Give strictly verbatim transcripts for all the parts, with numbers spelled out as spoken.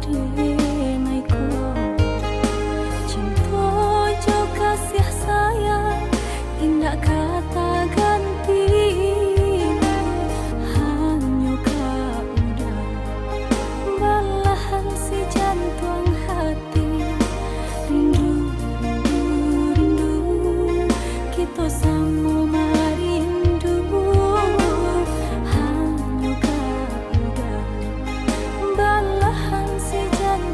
Denai ko, cinto jo kasih sayang indak ka taganti. Hanyo ka udah balahan si jantuang hati. Rindu, rindu, rindu, kito samo marindu. Hanyo ka udah balahan si jan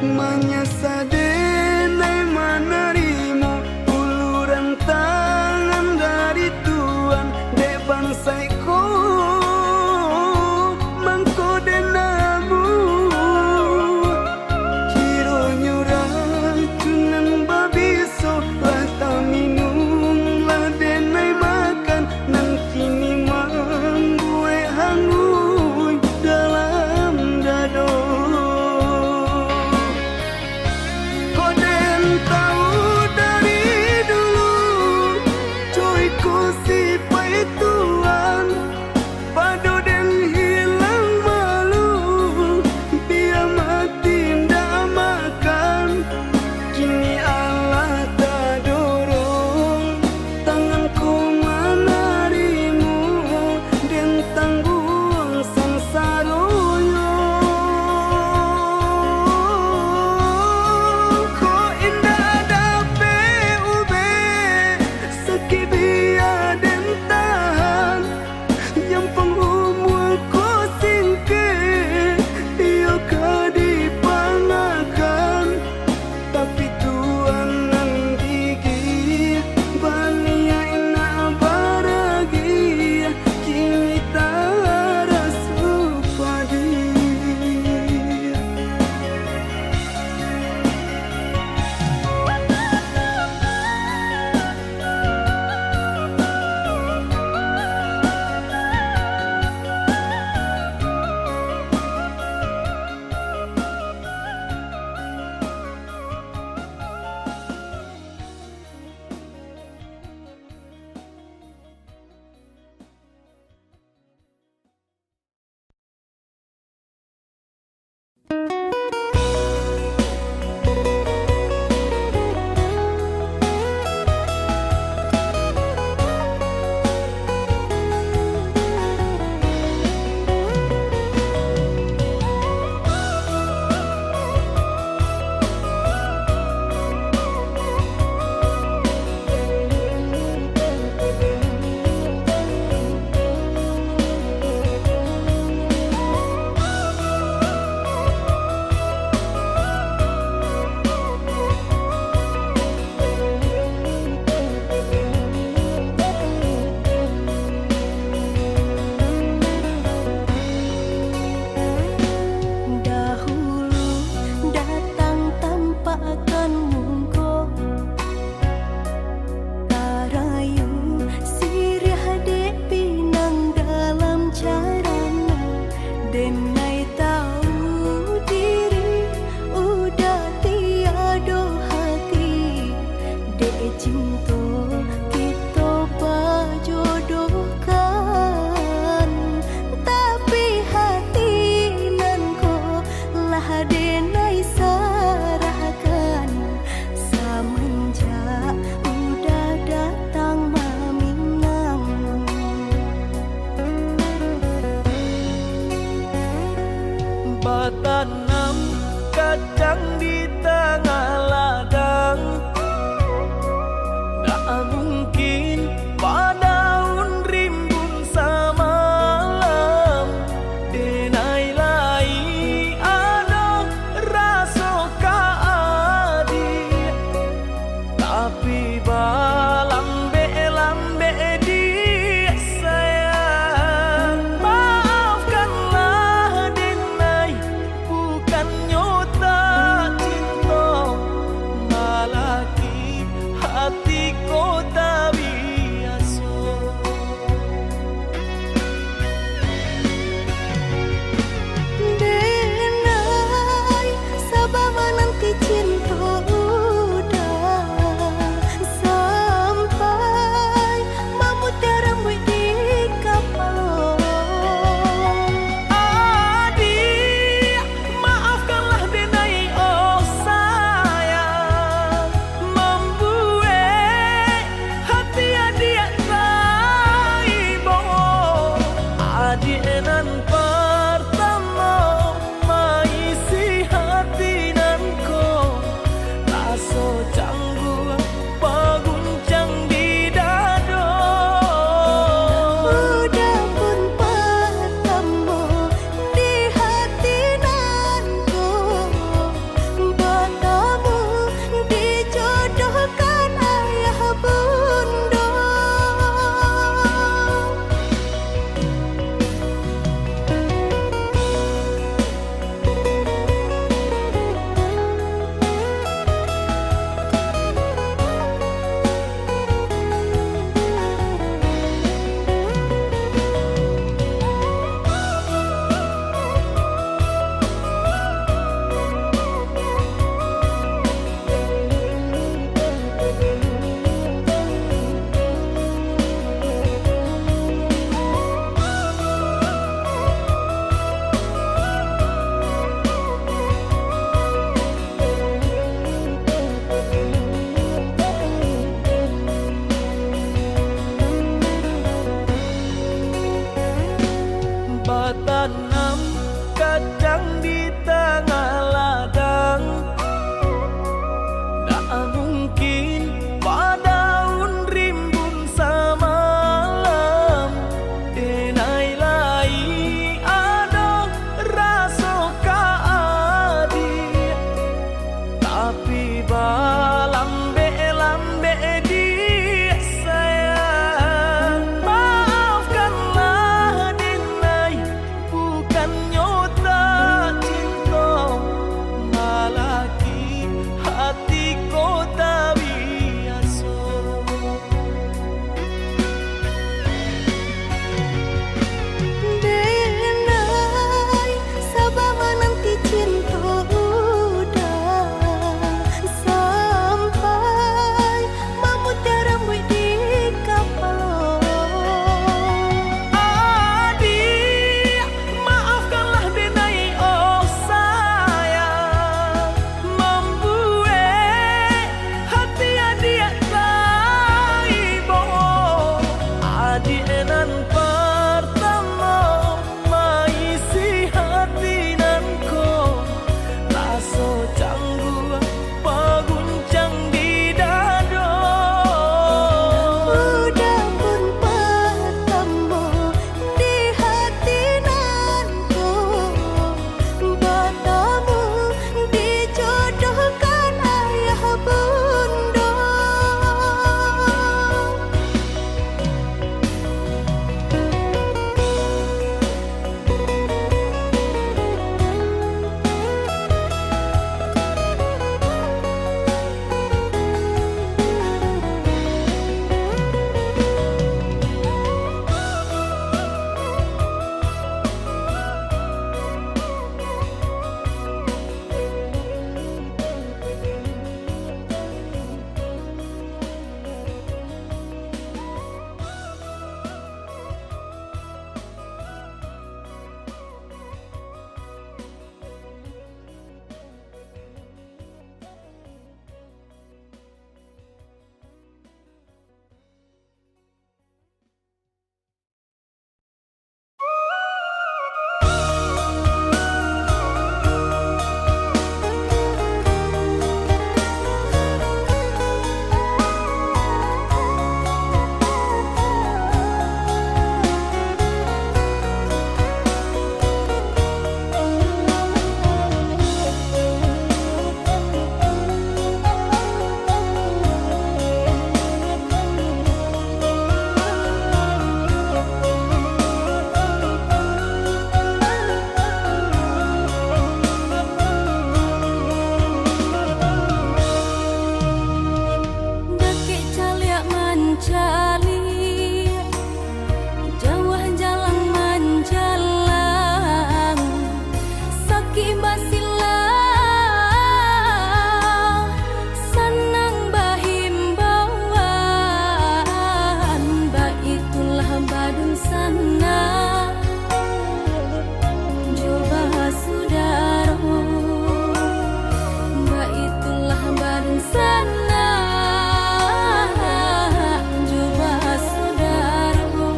Manyasa denai manarimo uluran tangan dari Tuan dek bansaik ko mangko den amuah. Kironyo racun nan babiso lah taminum, lah denai makan, nan kini mambuek hanguik dalam dado. Kok den tahu dari dulu, co iko sipaik Tuan, pado den hilang malu, bia mati ndak makan. Kini alah tadorong, tangan ko manarimo, den tangguang sansaronyo. Kok indak dapek ubek, sakik bia den tahan. Nyampang umua ko singkek, iyo ka dipangakan. Tapi Tuhan nan gigih, baniaik nak baragiah, kini taraso padiah. Dahulu datang tampakkan muko, tarayu siriah dek pinang dalam carano. Denai tahu diri, udah tiado hati. Dek cinto kito bajodohkan, tapi hati nan ko lah denai sarahkan, samanjak udah datang maminang. Batanam kacang di tangah ladang, ndak mungkin badaun rimbun samalam. Denai lai ado raso ka adiak, tapi balambek-lambek diak sayang. Maafkanlah denai, bukannyo tak cinto, Kacang di tangah ladang, ndak mungkin badaun rimbun samalam. Denai lai ado raso ka adiak, tapi balambek-lambek diak sayang. Maafkanlah denai, bukannyo tak cinto, malaki hati ko tabiaso. Denai, saba mananti cinto udah sampai mamutar rambuik di kapalo. Adiak, maafkanlah denai, oh sayang, mambuek hati adiak taibo. Adiak nan partamo maisi hati nan ko, raso cangguang baguncang di dado. Udah pun partamo di hati nan ko, batamu dijodohkan ayah bundo. Dakek caliak mancaliak, jauah jalang manjalang, sakik basilah, sanang bahimbauan, baitulah badunsanak jo basudaro, baitulah badunsanak jo basudaro.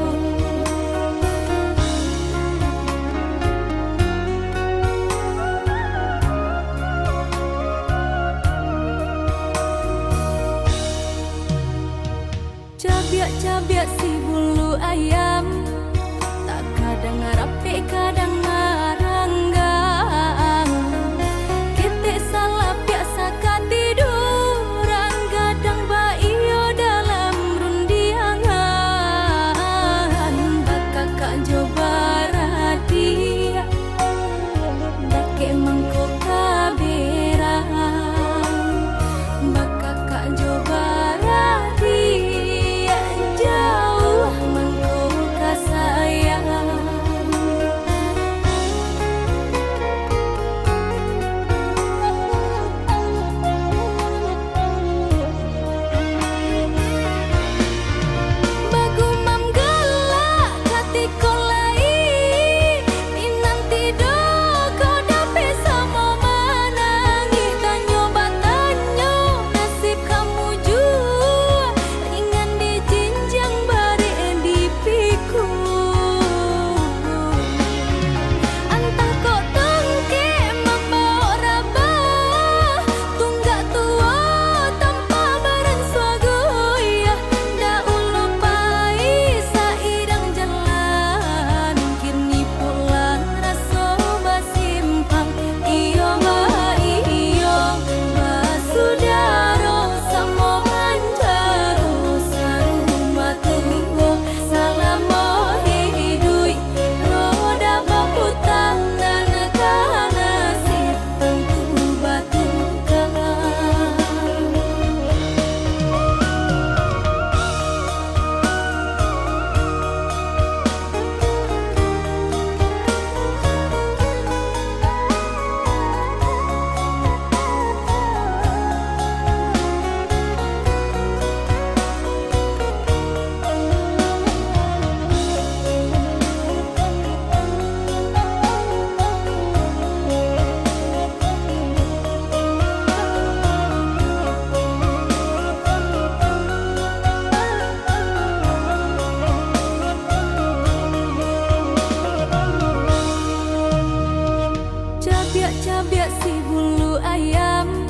Cabiak si bulu ayam,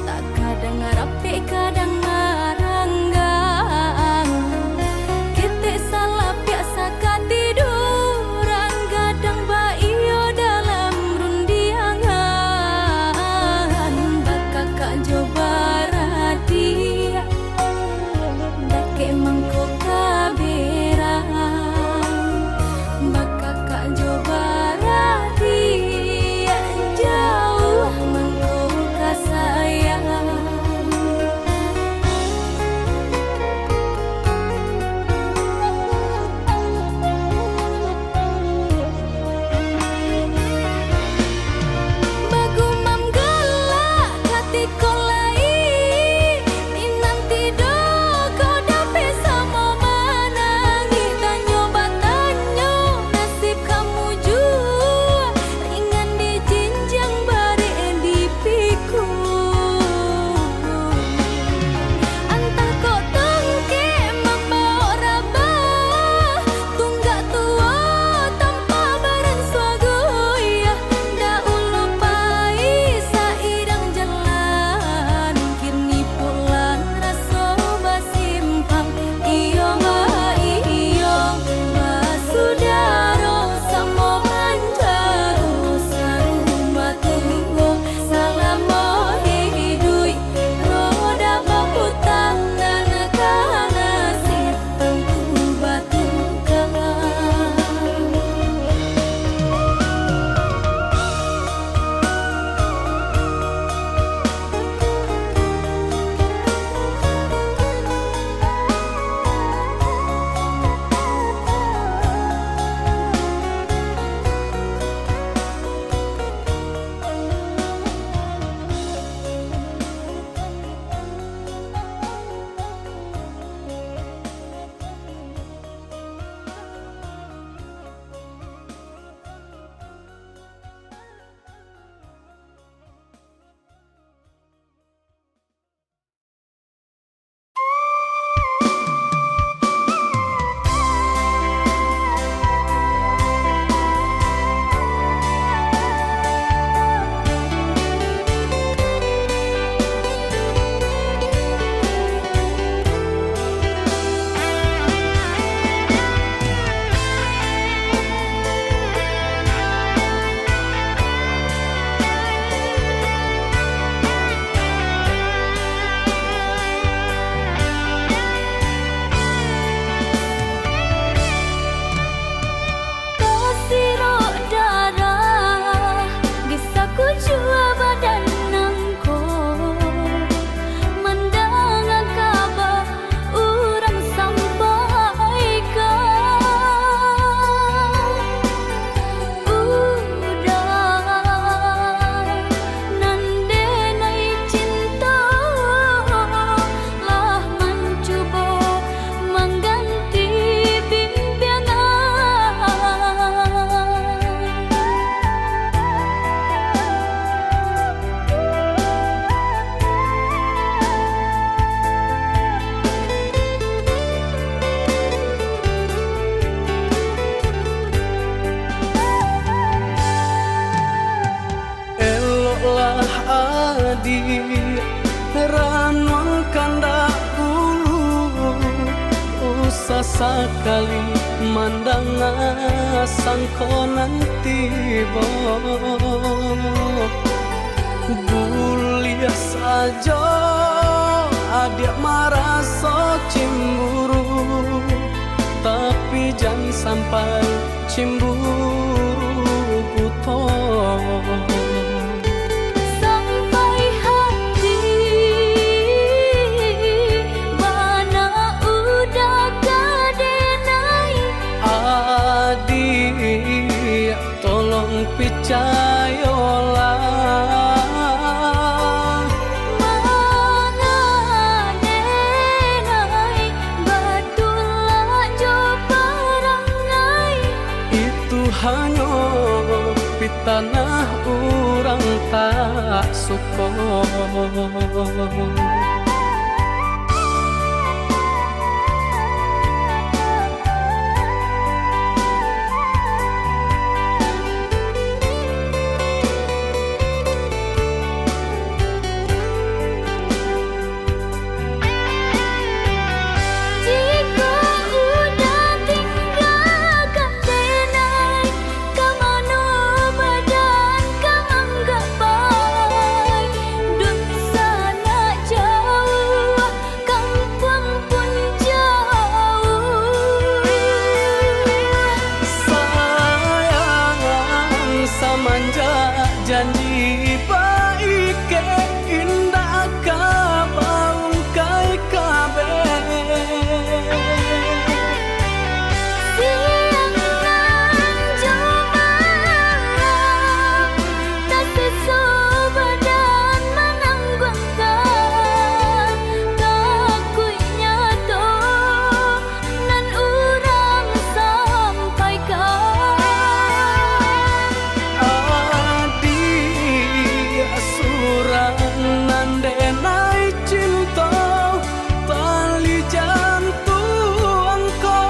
tak kadang rapek, kadang maranggang. Ketek salapiak sakatiduran, gadang baiyo dalam rundiangan. Bakakak jo baradiak, dakek mangko ka berang. Bakakak jo baradiak, jauah mangko ka sayang. Bagumam galak katiko lai, inanti doh kau dapek samo manangih. Tanyo batanyo nasib kamu juo, ringan dijinjiang barek dipikua. Antah kok tungkek mambaok rabah, tunggak tuo tampah baransua goyah. Daulu pai sairang jalan, kini pulang raso basimpang. Iyo baiyo basudaro, samo banjaro sarumah tuo. Salamo iduik roda baputang, nan ka nasib tantu batuka. Tasirok darah di sakujua badan nangko, mandanga kaba urang sampaikan. Udah nan denai cinta lah mancubo mangganti bimbiangan. Eloklah adiak ranuang kandak ulu, usah sakali mandanga sangko nan tibo. Buliah sajo adiak maraso cimburu, tapi jan sampai cimburu buto. Sampai hati bana udah ka denai. Adiak, tolong picayolah. Manganai batua jo parangai. Itu hanyo pitanah urang tak suko. Janji baikek indak ka baungkai kabeh. Siang nan jo malam, tasiso badan manangguangkan, takuik nyato nan urang sampaikan. Adiak surang nan denai cinto, tali jantuang ko.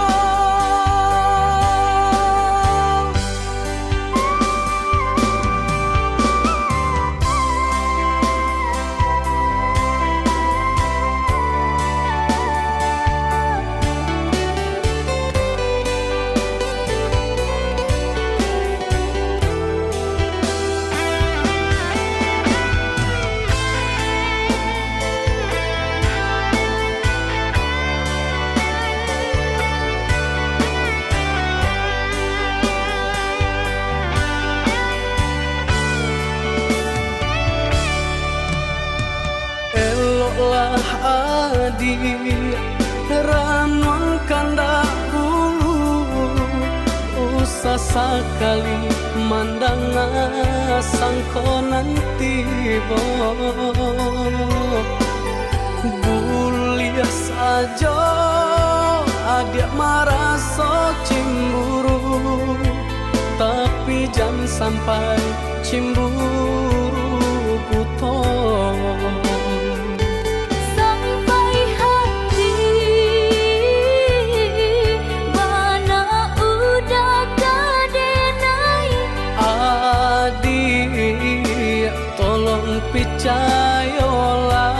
Eloklah adiak ranuang kandak bulu, usah sakali mandanga sangko nan tibo. Buliah sajo adiak maraso cimburu, tapi jan sampai cimburu buto. Sampai hati bana udah ka denai. Adiak, tolong picayolah.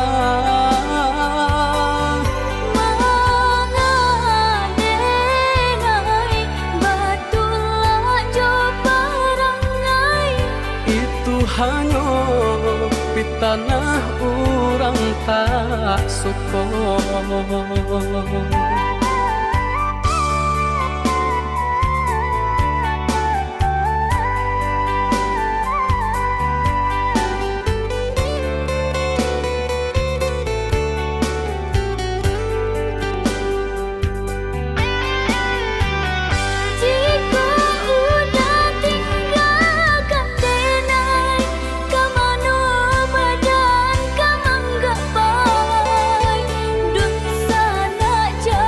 Manga denai batulak jo parangai. Itu hanyo pitanah urang tak suko. Jikok udah tinggakan denai, ka mano badan ka manggapai? Dunsanak jo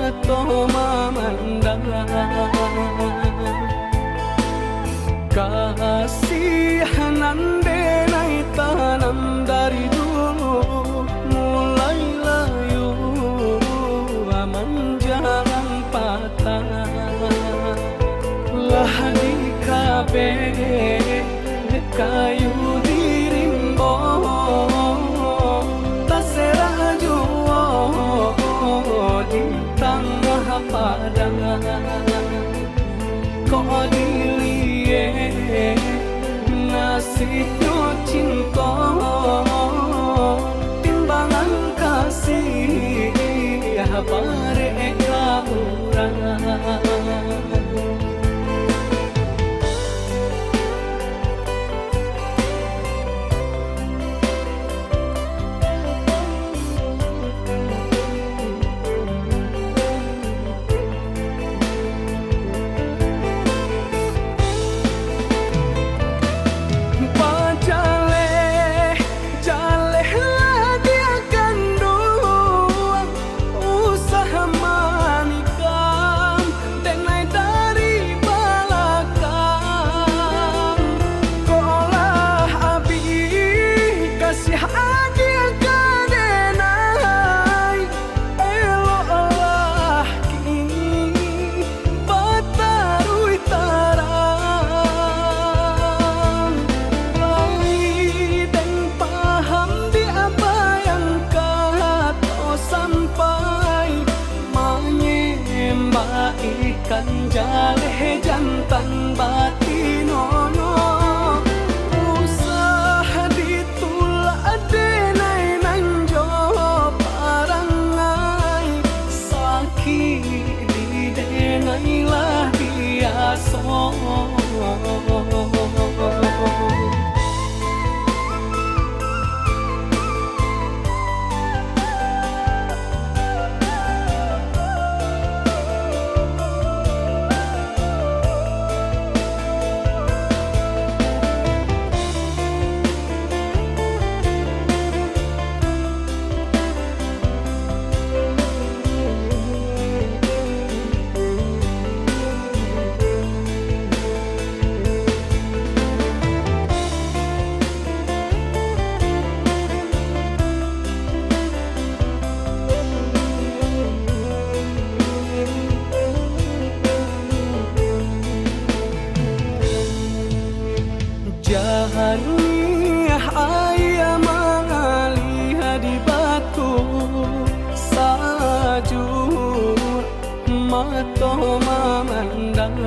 Mato mamandang. Kasih nan denai tanam dari dulu, mulailah yu manjalang patang. Lah dikabek kayu di rimbo, taserah juo di tangah padang. Kok diliek nasibnyo cinto, timbangan kasih barek ka urang. Bajaleh, jalehlah di kanduang, usah manikam denai dari balakang. Kok lah abih kasih agiah ka denai, eloklah kini bataruih tarang. Lai den paham di abayang kato sampai, manyembah ikan jaleh jantan batinonyo. Usah ditulak denai nan jo parangai, sakik di denai lah biaso. Janiah aia mangalia di batu, sajuak mato mamandang.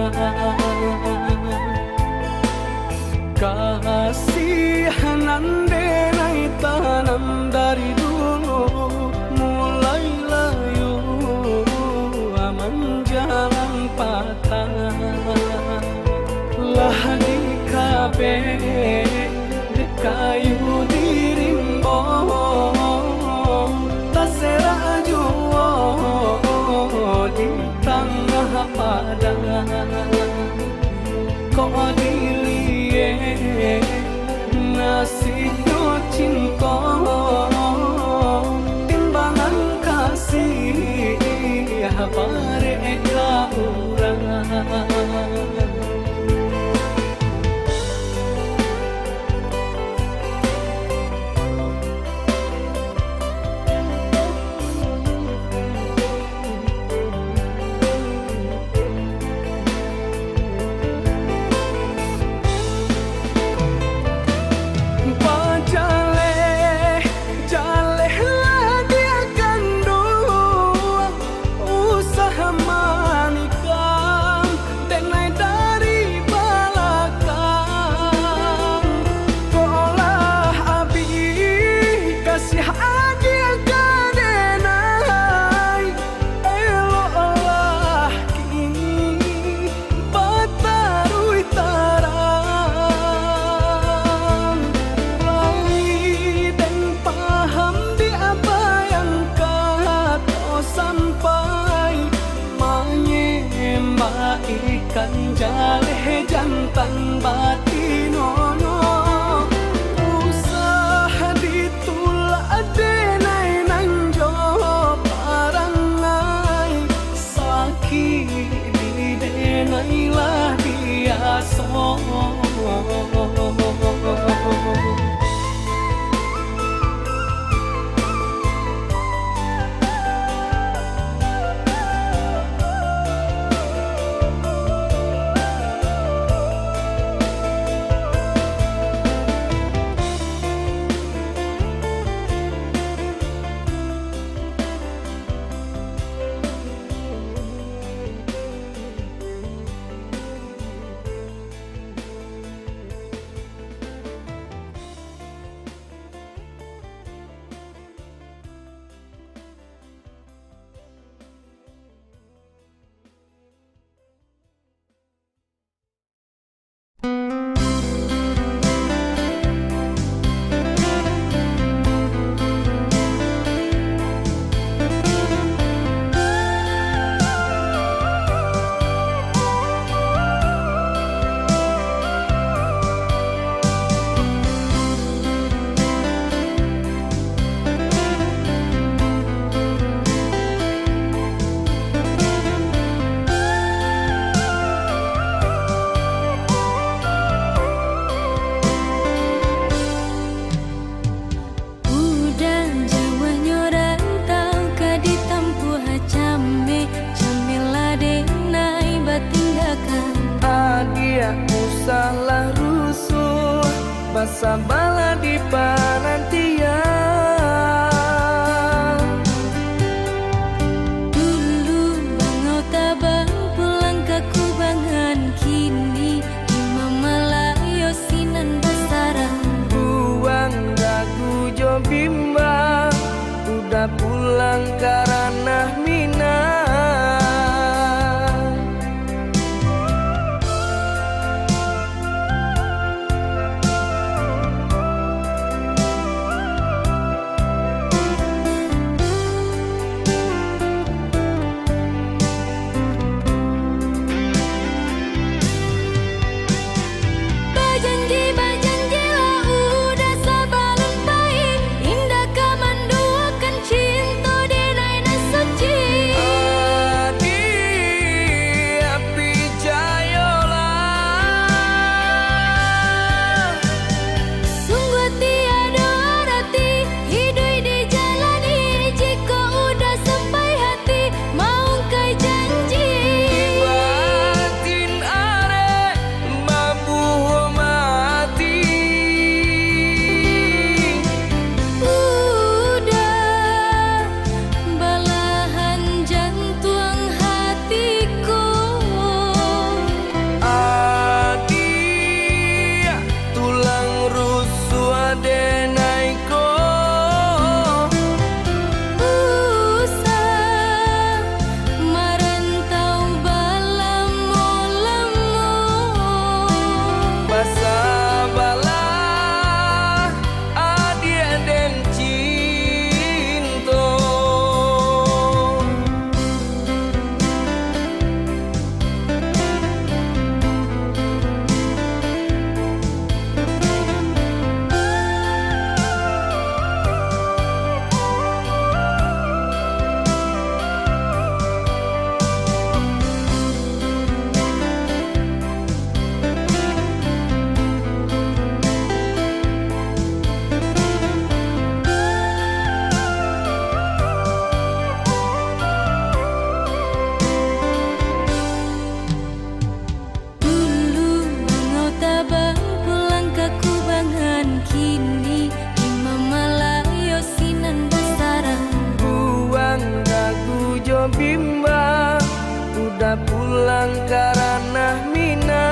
Kasih nan denai tanam dari dulu, mulailah yu manjalang patang. Lah dikabek kayu di rimbo, taserah juo di tangah padang. Kok diliek nasibnyo cinto, timbangan kasih barek ka urang. Bajaleh, jalehlah di kanduang, usah manikam denai dari balakang. Kok lah abih kasih agiah ka denai, eloklah kini bataruih tarang. Lai den paham di abayang kato sampai, manyembah ikan jaleh jantan batinonyo. Usah ditulak denai nan jo parangai, Udah jauahnyo rantau ka ditampuah cameh, cameh lah denai batinggakan. Adiak usahlah rusuah, basabalah di panantian. Dulu bangau tabang pulang ka kubangan, kini di mamalayo sinan basarang. Buang dagu jo bimbang, udah pulang ka ranah Minang. Bajanji, bajanjilah udah sabalun pai, indak ka manduakan cinto denai nan suci. Adiak, picayolah. Sungguah tiado arati iduik dijalani, jikok udah sampai hati maungkai janji. Di batin arek babuah mati. Udah balahan jantuang hatiku. Adiak, tulang rusuah denai ko. Usah marantau balamo-lamo. Basabalah adiak den cinto. Dulu bangau tabang pulang ka kubangan, kini di mamalayo sinan basarang. Buang dagu jo bimbang, udah pulang ka ranah Minang.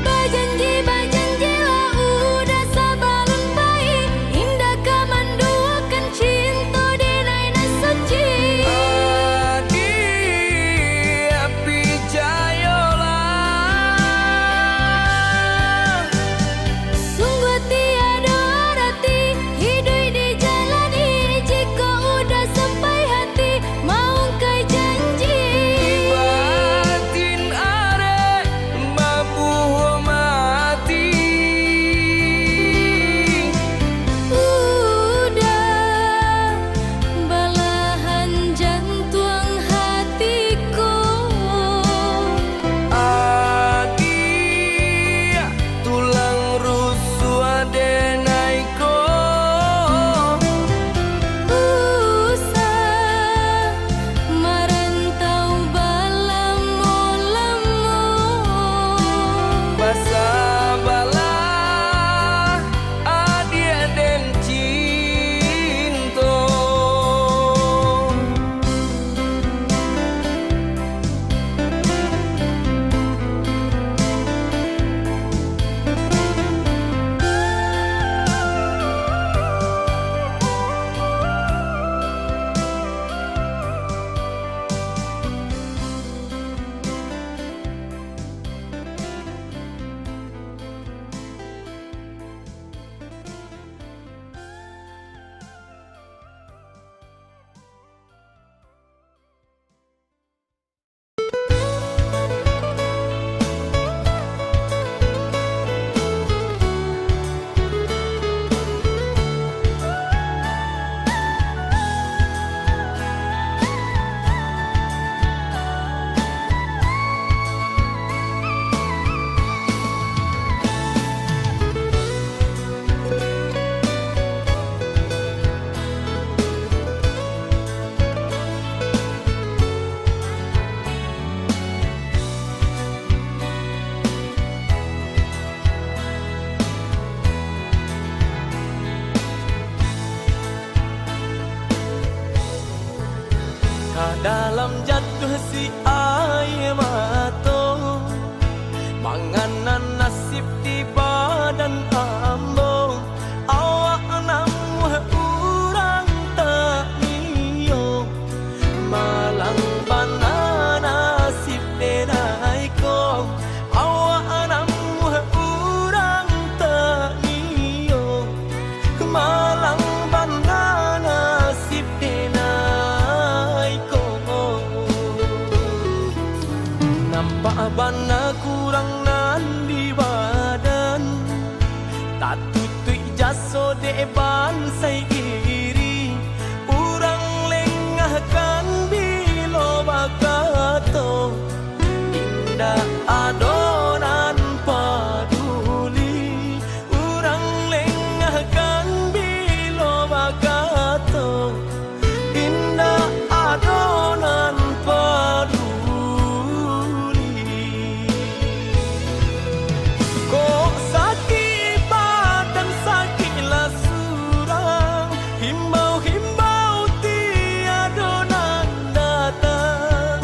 Bajanji, bajanjilah udah sabalun pai, indak ka manduakan cinto denai nan Dalam jatuah si aia mato, mangana nasib di badan ambo. Awak namuah urang tak nio, malang bana nasib denai ko. Awak namuah urang tak nio, malang bana nasib denai ko. Nampak bana kurang nan di badan, tatutuik jaso dek bansaik iri. Urang lengahkan bilo bakato, indak ado nan paduli. Urang lengahkan bilo bakato, indak ado nan paduli. Kok sakik badan, sakiklah surang, himbau-himbau tiado nan datang.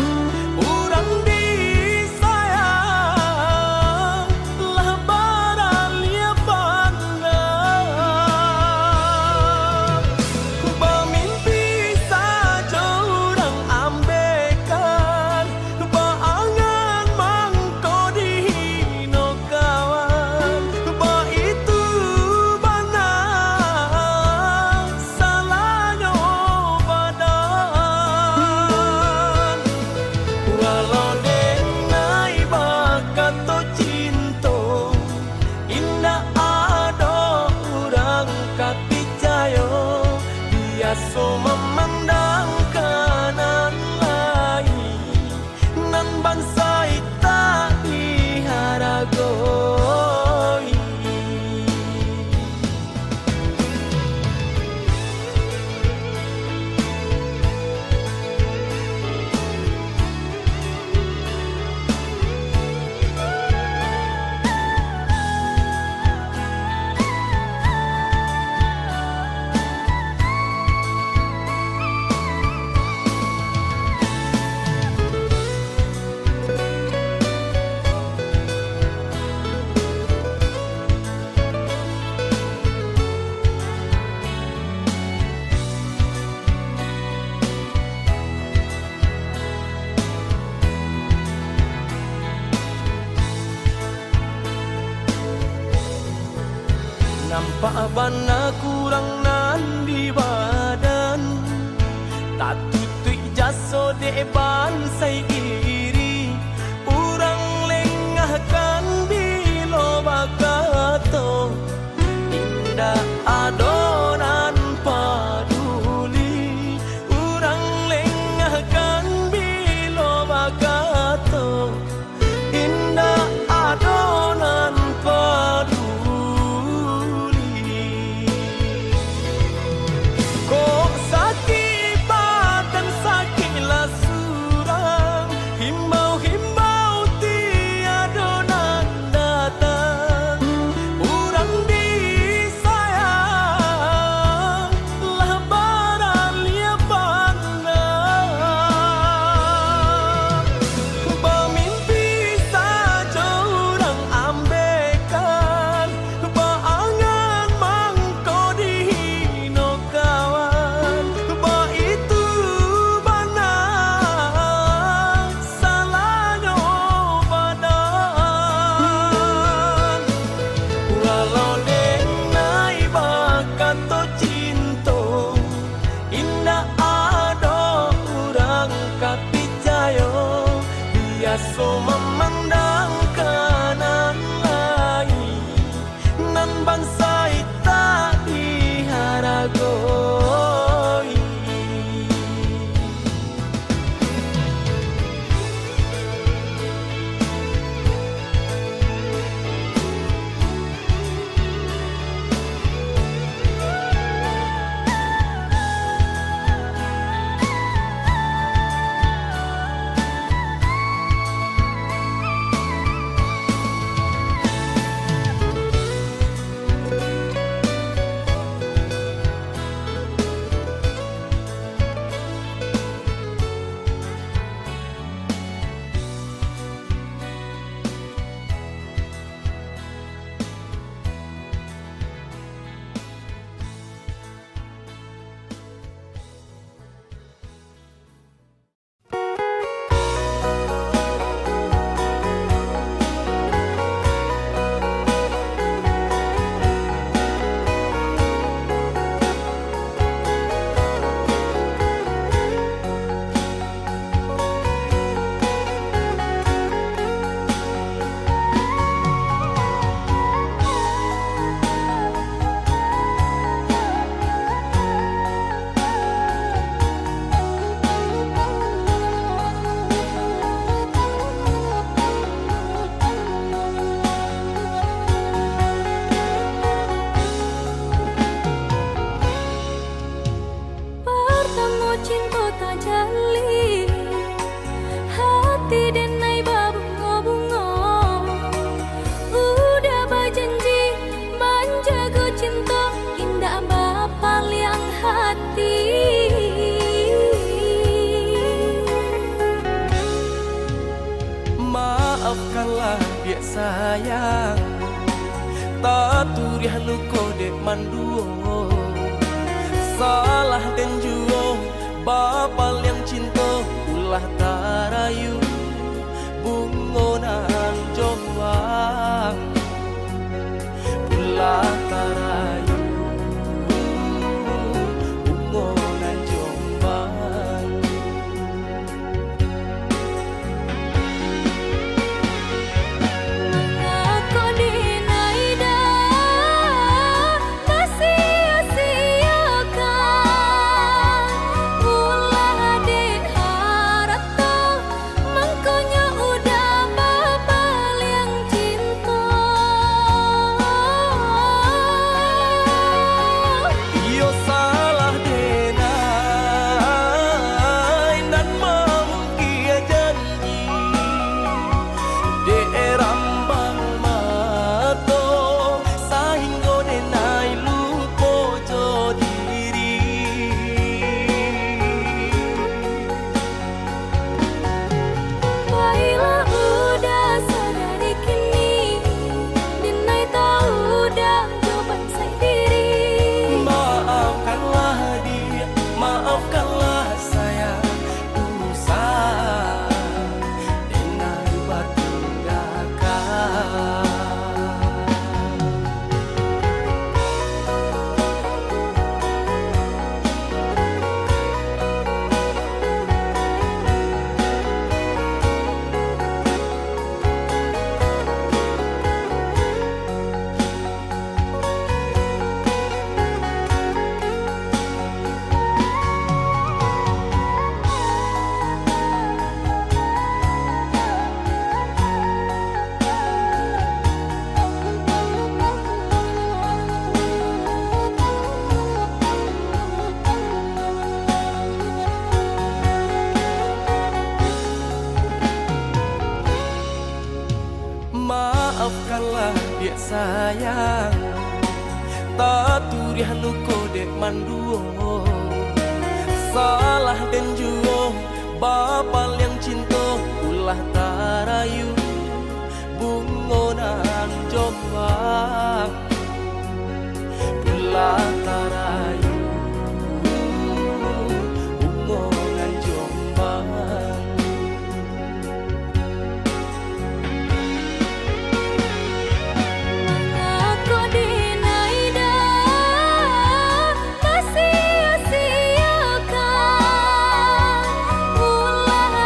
Urang disayang lah baraliah pandang. Bamimpi sajo urang ambekan, baangan mangko dihino kawan. Baitu bana salahnyo badan. Walau denai bakato cinto, indak ado urang ka picayo. Biaso mamandang ka nan lain, nan bansaik tak diharagoi. Nampak bana kurang nan di badan, tatutuik jaso dek bansaik iri. Urang lengahkan bilo bakato, indak ado nan paduli. Urang lengahkan bilo bakato, indak ado nan paduli. Cinto tajali, hati denai babungo-bungo. Uda bajanji manjago cinto, indak bapaliang hati. Maafkanlah, diak sayang, taturiah luko dek manduo. Salah den juo, bapaliang cinto, ulah tarayu bungo nan jombang. Ulah tarayu bungo nan jombang. Mangako dinai dah masiyo-siyokan ulah dek harato, mangkonyo udah bapaliang cinto. Iyo salah denai nan mamungkia janji dek rambang mato, sahinggo denai lupo jo diri. Bailah udah sadari kini, dinai tau dah jo pansai diri. Maafkanlah diak, maafkanlah sayang, usah denai batunggakan. Maafkanlah, diak sayang, taturiah luko dek manduo. Salah den juo, bapaliang cinto, ulah tarayu bungo nan jombang. Ulah tarayu bungo nan jombang. Mangako dinai dah masiyo-siyokan ulah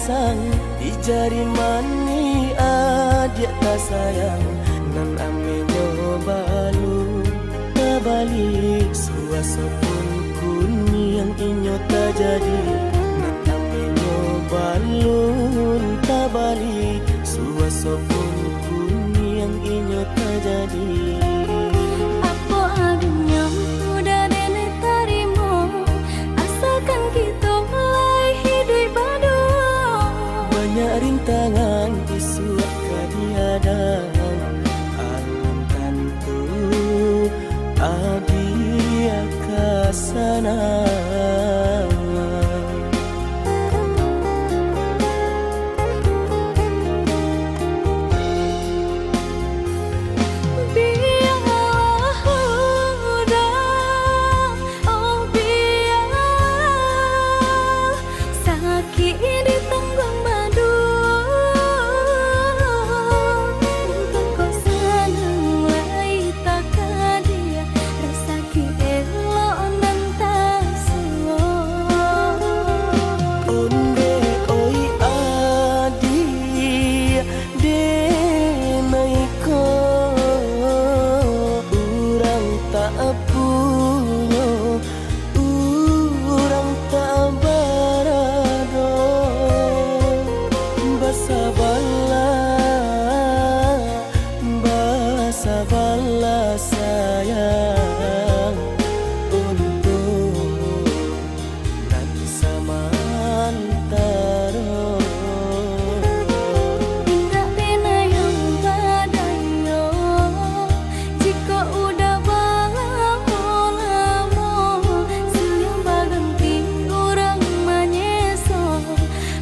Sang di jari manih adiak tasayang, nan ameh nyo balun tabali. Suaso pun kuniang inyo tajadi, nan ameh nyo balun tabali. Suaso pun kuniang inyo tajadi. Apo adunyo udah denai tarimo, asakan kito lai hiduik baduo. Banyak rintangan isuak ka dihadang, alun tantu adiak ka sanang. Bialah udah, oh bialah, sakik ditangguang baduo. Untuang ko sanang lai takadiak, rasaki elok nan tasuo. Ondeh oi adiak, denai ko urang tak punyo, urang tak barado. Basabalah, basabalah sayang, untuak nan samantaro. Indak bana yang badayo, jikok udah balamo-lamo, silih baganti urang manyeso,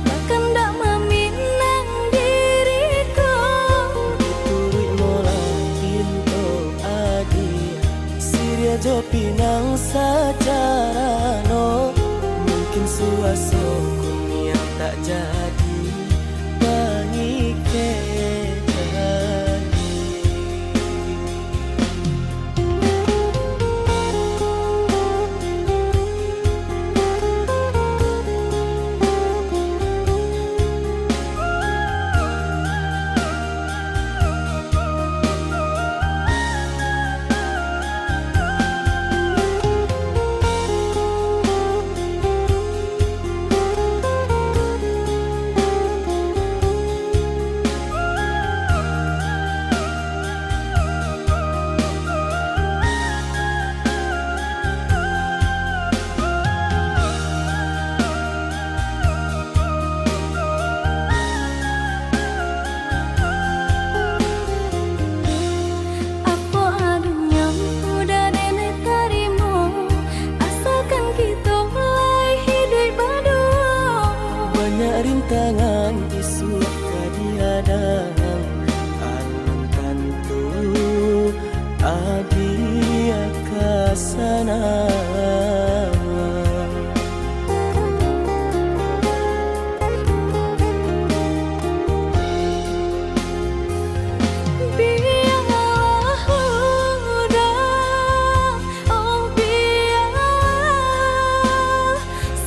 bakandak maminang diri ko. Dituruik molah pinto adiak, siriah jo pinang sacarano, mungkin suaso kuniang tak jadi pangikek. Apo adunyo udah denai tarimo, asakan kito lai hiduik baduo. Banyak rintangan isuak ka dihadang, alun tantu adiak ka sanang. Bialah udah, oh bialah,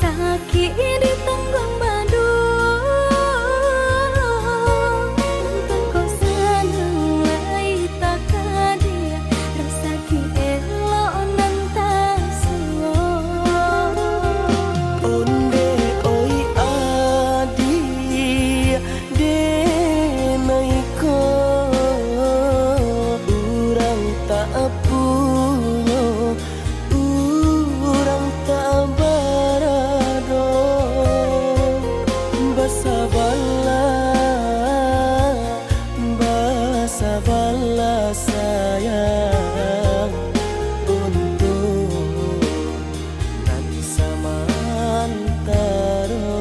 sakik ditangguang baduo. Untuang ko sanang lai takadiak, rasaki elok nan tasuo. Ondeh oi adiak, denai ko urang tak punyo, urang tak barado. Basabalah, basabalah sayang, untuak nan samantaro.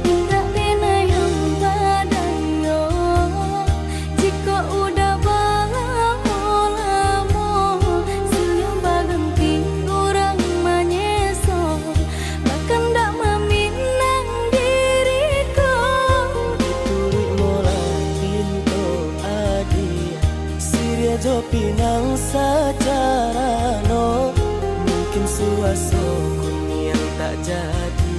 Indak bana yang badayo, jikok udah balamo-lamo, silih baganti urang manyeso, bakandak maminang diri ko. Dituruik molah pinto adiak, siriah jo pinang sacarano, mungkin suaso kuniang tak jadi.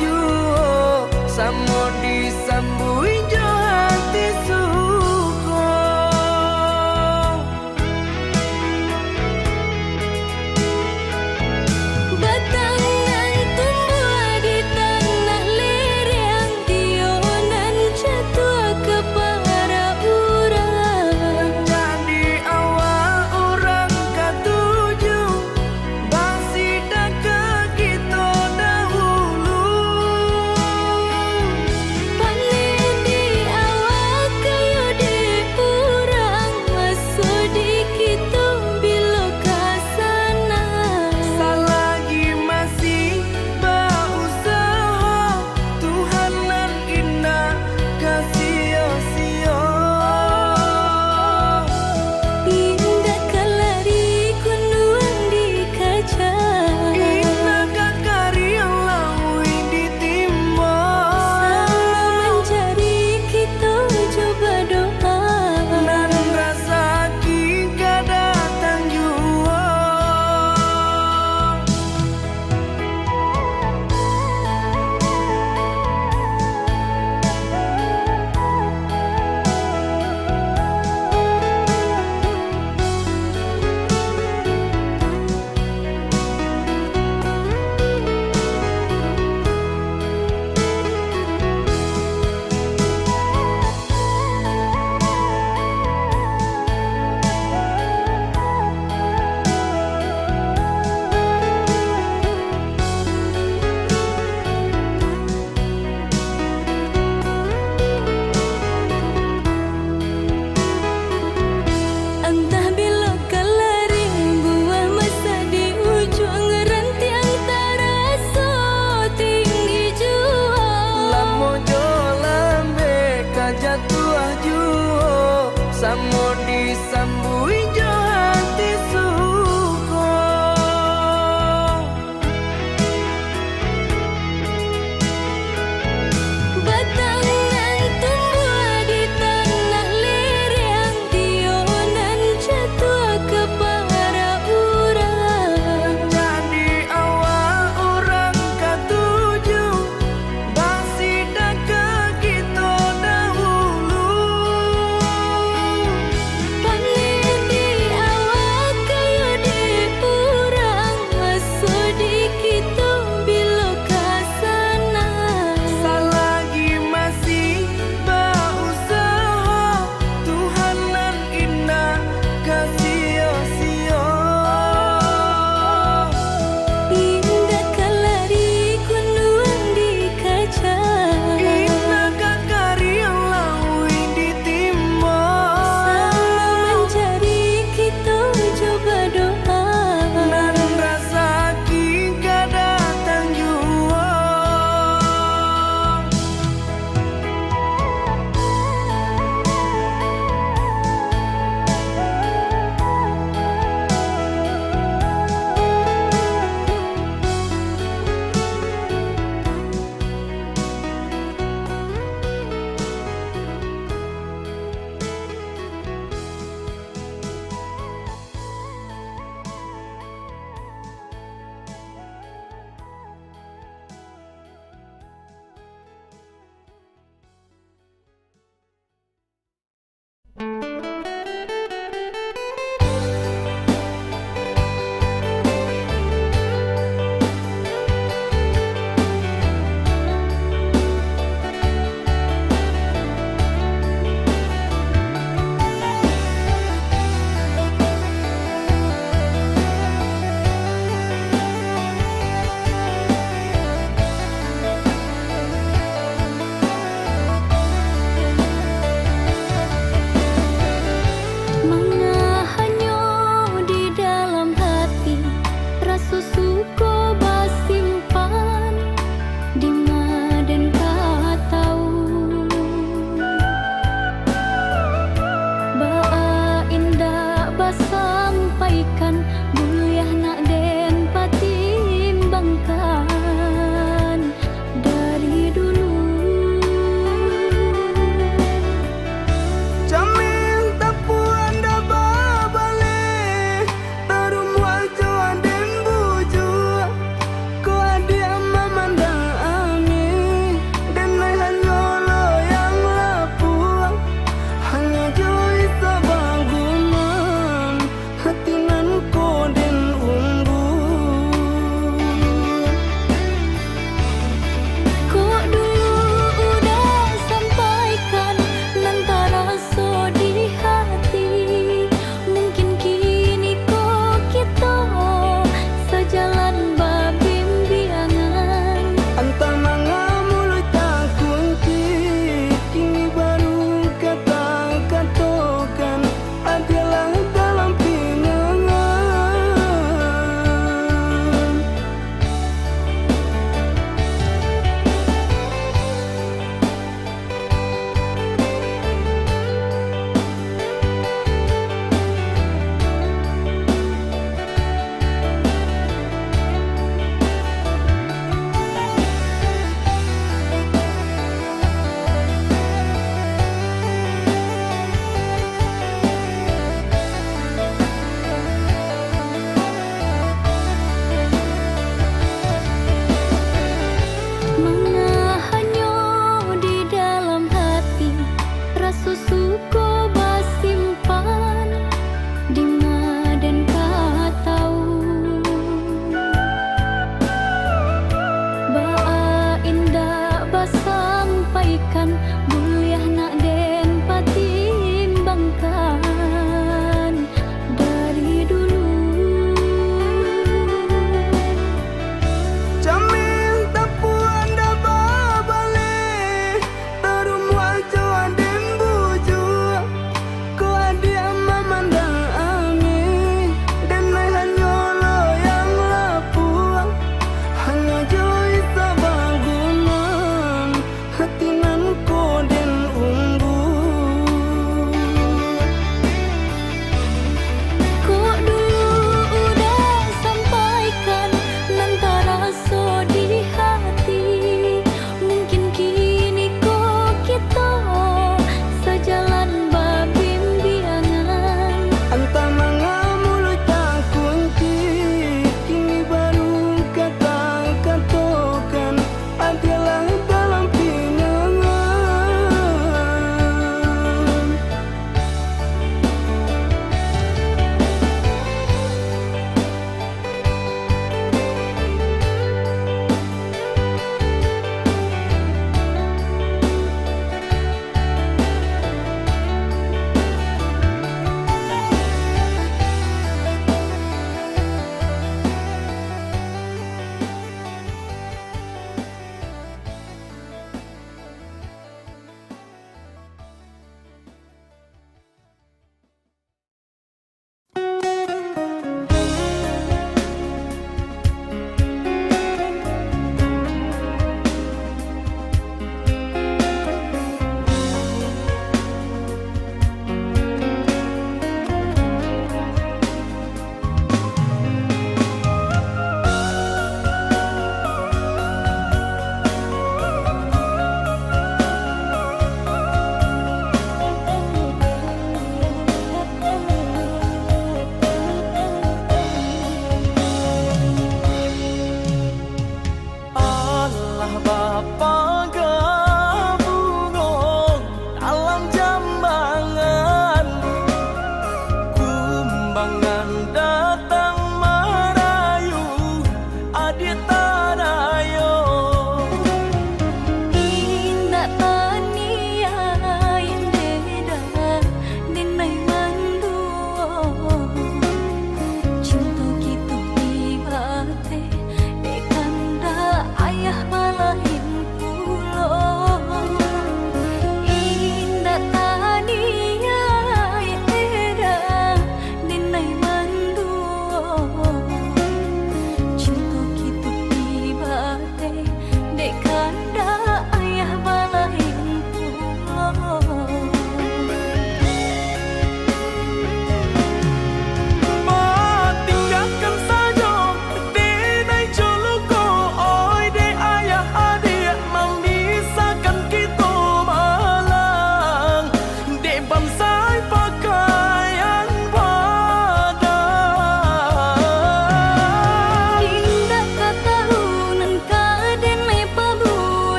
juo, samo disambuik jo hati suko. Batang nan tumbuah di tanah lereng, tiyo nan jatuah ka para urang. Jadi awak urang katuju, basidakah kito dahulu. Paneh di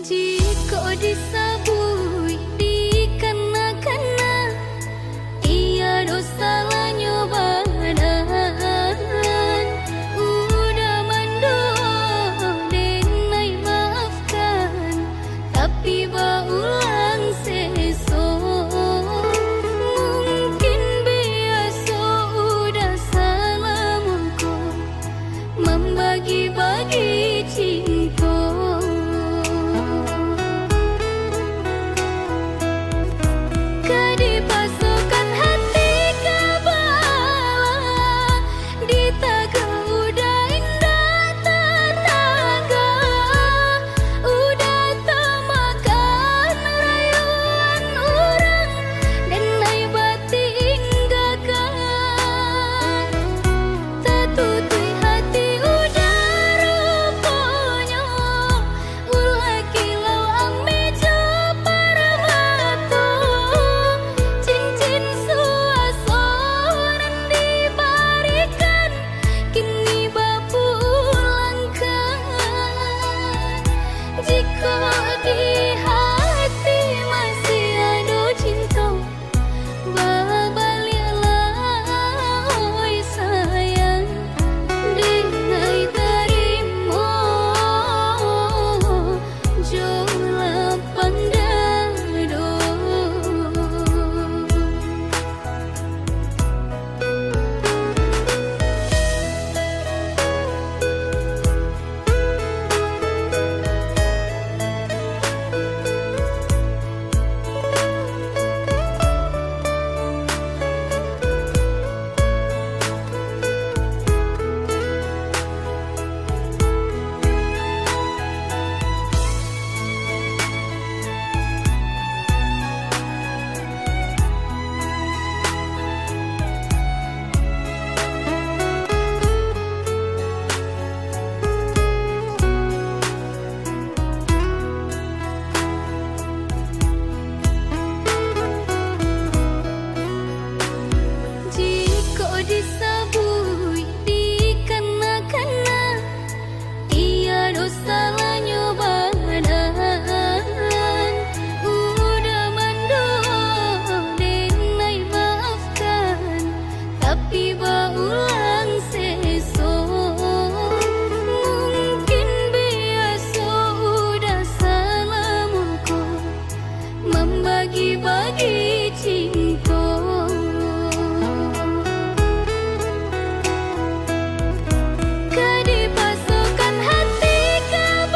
Jikok disabuik dikana-kana, tiado salahnyo badan. Udah manduo, denai maafkan, tapi baulang seso. Mungkin biaso udah salamo ko mambagi-bagi cinto. Ka dipasokan hati ka bala, ditagah udah indak tatagah, udah tamakan rayuan urang, denai batinggakan. Tatutuik hati udah ruponyo, ulah kilau ameh jo parmato. Cincin suaso nan dibarikan, kini bapulangkan. Jikok di hati masih ado cinto, babaliaklah, oi sayang, denai tarimo jo lapang dado. Jikok disabuik dikana-kana, tiado salahnyo badan. Udah manduo, denai maafkan, tapi baulang seso. Mungkin biaso udah salamo ko mambagi-bagi cinto. Ka dipasokan hati ka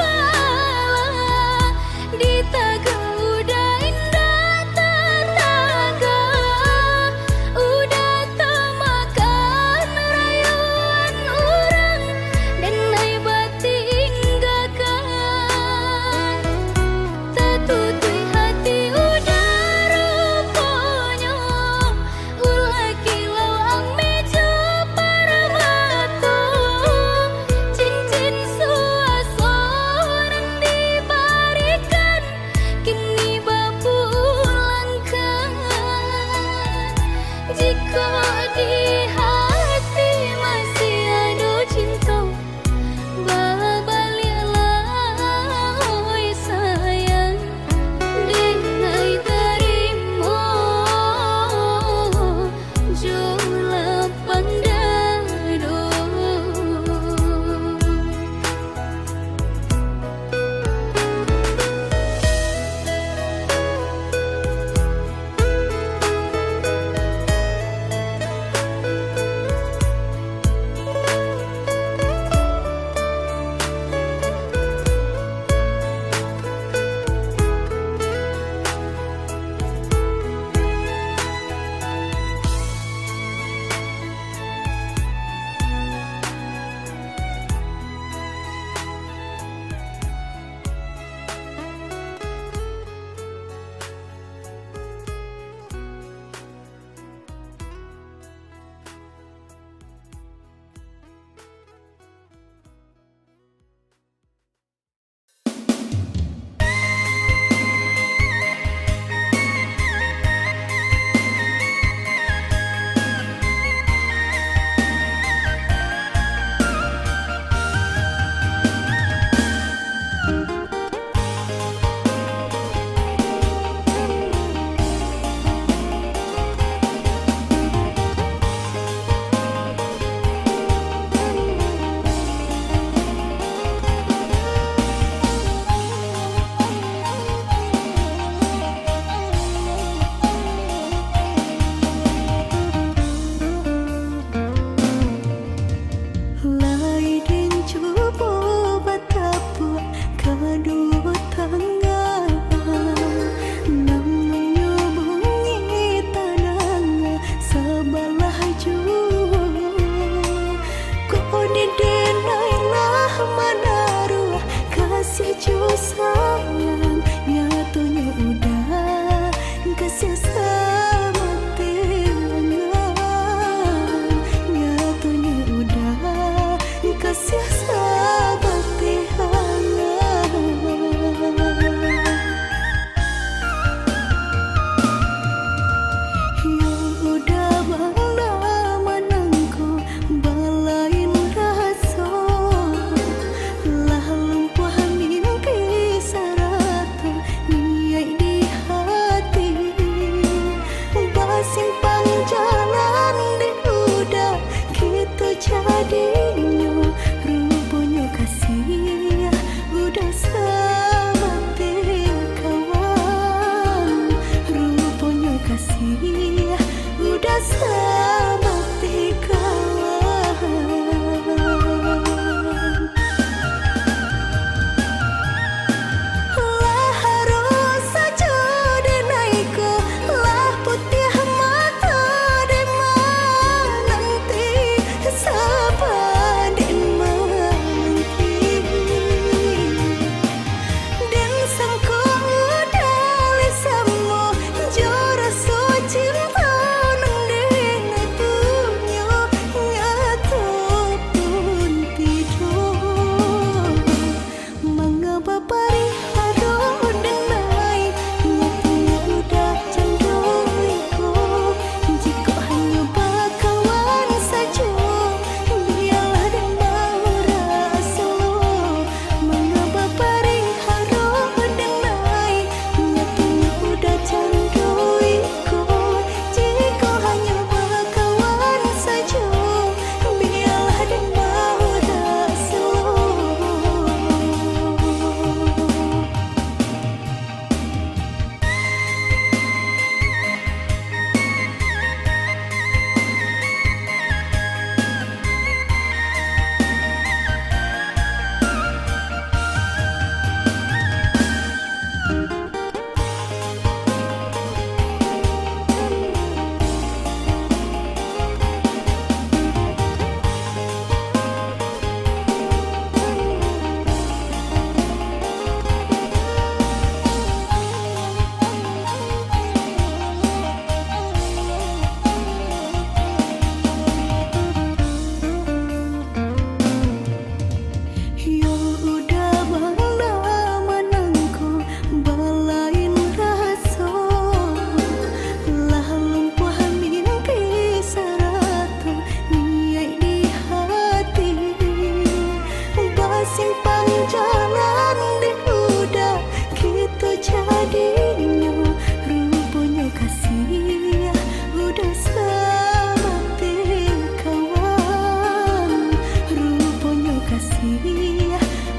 Simpang jalan dek udah kito jadinyo, ruponyo kasih udah samati kawan, ruponyo kasih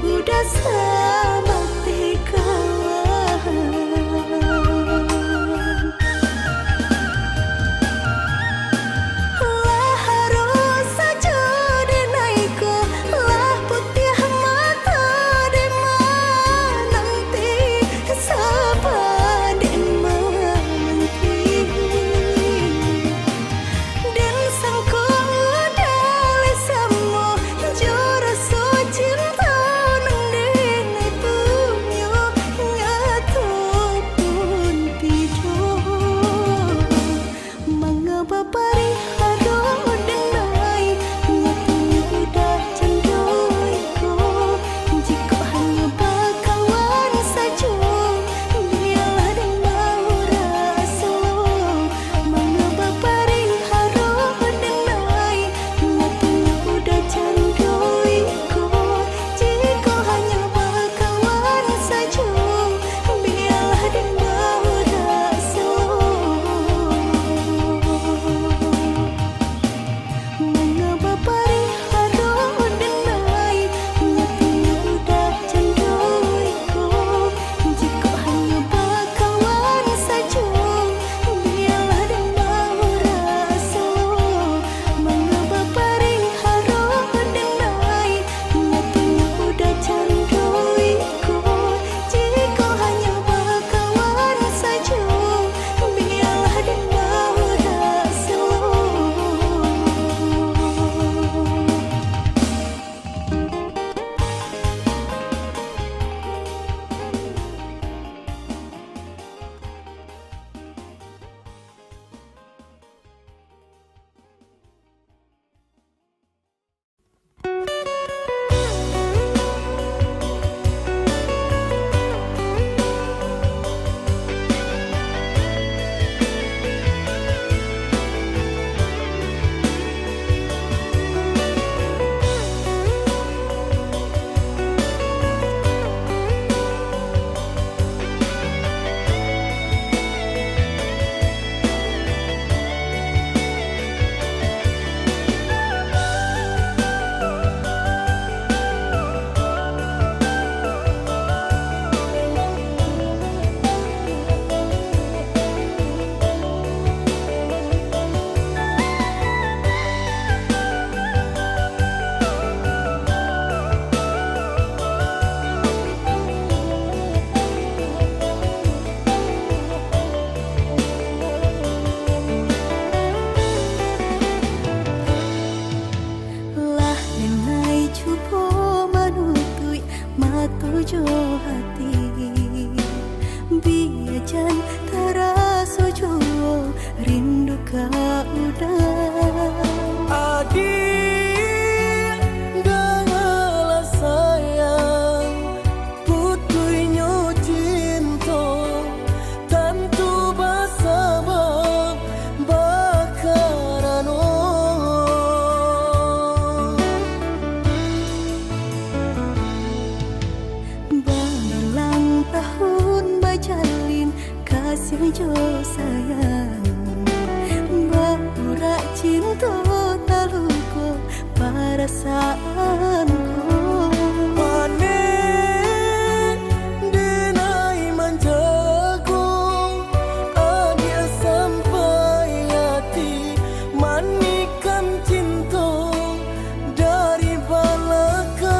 udah samati kawan. Lah haruih sajo denai ko, lah putiah mato dek mananti, saba dek mananti. Den sangko udah lai samo, jo raso cinto nan denai punyo, nyato pun pido. Manga bapariharo denai, nyatonyo udah cando iko. Jikok hanyo bakawan sajo, bialah den baurang salo. Manga bapariharo denai, nyatonyo udah cando iko. Jikok hanyo bakawan sajo, bialah den baurang salo. Manga bapariharo denai, nyatonyo udah cando iko. Jikok hanyo bakawan sajo, bialah den baurang salo. Manga bapariharo denai, nyatonyo udah cando iko. Jikok hanyo bakawan sajo, bialah den baurang salo. Lah denai cubo manutuik mato jo hati, bia jan taraso juo rindu ka uda. Adiak, dangalah sayang, putuihnyo cinto, tantu basabab bakarano. Bailang tahun bajalin, kasiah jo sayang, baurak cinto taluko parasaanku. Panek denai manjago, adiak sampai ati manikan cinto dari balakang.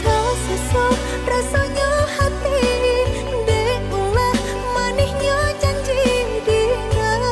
Tasaso rasonyo hati, dek ulah manihnyo janji di nan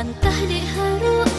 Entah dek harok